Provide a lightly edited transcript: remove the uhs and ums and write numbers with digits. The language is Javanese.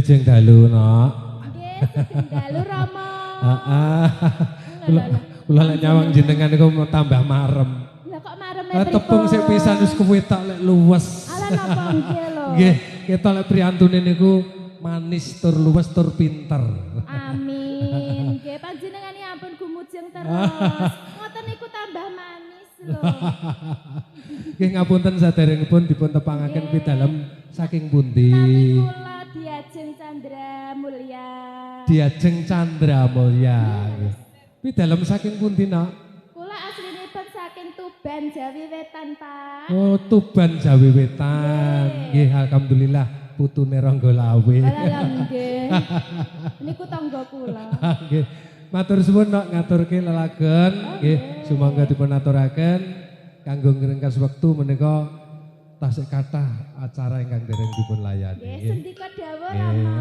Wilujeng dalu, Nok. Nggih, sugeng dalu Rama. Heeh. Kula kula lek nyawang jenengan niku mau tambah marem. Lah kok mareme Eh, tepung sik pisan wis kewetok lek luwes. Ala napa nggih lho. Nggih, ketok lek priyantune niku manis tur luwes tur pinter. Amin. Nggih, panjenengan ya ampun gumujeng terus. Ngoten niku tambah manis lho. Nggih, ngapunten saderengipun dipun tepangaken pidalem saking pundi? Nami kula Diajeng Chandra Mulya. Diajeng Chandra Mulya. Nggih. Pidalem saking pundi, Nak? Kula aslinipun saking Tuban Jawi Wetan, Pak. Oh, Tuban Jawi Wetan. Nggih, alhamdulillah putune Rangga Lawe. Alah nggih. Niku tangga kula. Nggih. Matur suwun, Nok, ngaturke lelagon. Nggih, sumangga dipun aturaken kanggo ngrengkas wektu menika tasik kathah acara ingkang dereng dipun layani. Nggih, Nggih. sendika dawuh, Rama.